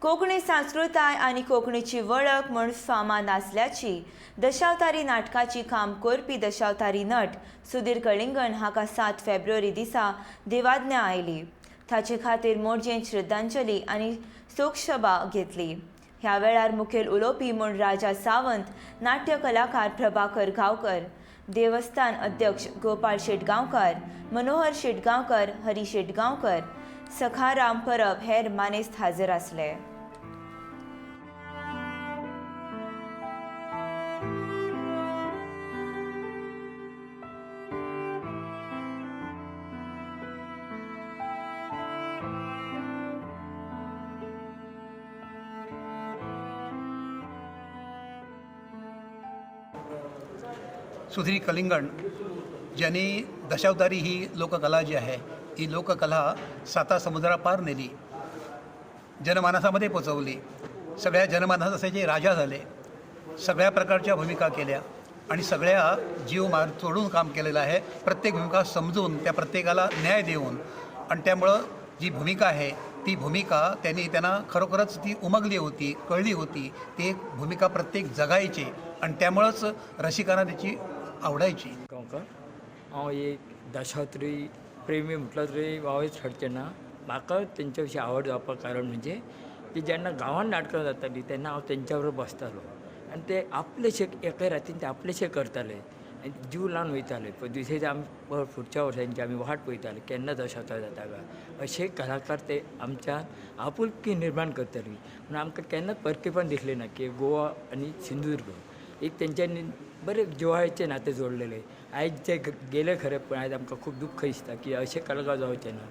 कोंकणी संस्कृताय आनी कोंकणीची वळख म्हूण फामाद आसल्याची दशावतारी नाटकाची काम करपी दशावतारी नट सुधीर कळिंगण हाका 7 फेब्रुवारी दिसा देवाज्ञा आयली. ताचे खातीर मोरजेंत श्रद्धांजली आनी शोकसभा घेतली. ह्या वेळार मुखेल उलोवपी म्हूण राजा सावंत, नाट्य कलाकार प्रभाकर गांवकर, देवस्थान अध्यक्ष गोपाळ शेटगांवकर, मनोहर शेटगांवकर, हरी शेटगांवकर, सखाराम परब हेर मानेस्त हाजीर आसले. सुधीर कलिंगण ज्यांनी दशावतारी ही लोककला जी आहे ही लोककला साता समुद्रापार नेली, जनमानसामध्ये पोचवली, सगळ्या जनमानसाचे राजा झाले, सगळ्या प्रकारच्या भूमिका केल्या आणि सगळ्या जीव मार तोडून काम केलेलं आहे. प्रत्येक भूमिका समजून त्या प्रत्येकाला न्याय देऊन आणि त्यामुळं जी भूमिका आहे ती भूमिका त्यांनी त्यांना खरोखरच ती उमगली होती, कळली होती. ती एक भूमिका प्रत्येक जगायची आणि त्यामुळंच रसिकांना त्याची आवडायची. गांवकर. हांव एक दशावतारी प्रेमी म्हटलो तरी वावच ठरचें ना. म्हाका तेंच्या विशीं आवड जावपाक कारण म्हणजे की जेन्ना गांवांत नाटकां जातालीं तेन्ना हांव तेंच्या बरोबर बसतालो आनी ते आपलेशे एके रातीन ते आपलेशे करताले आनी जीव लावन वयताले. पळय दुसरे आमी फुडच्या वर्सांची आमी वाट पळयताले केन्ना दशावतार जाता काय. अशे कलाकार ते आमच्या आपुलकी निर्माण करताली म्हणून आमकां केन्नाच परकेपण दिसलें ना की गोवा आनी सिंधुदुर्ग एक तेंच्यांनी बरें जिवाळ्याचें नातें जोडलेलें. आयज ते गेले खरें, पूण आयज आमकां खूब दुख्ख दिसता की अशे कलाकार जावचे ना.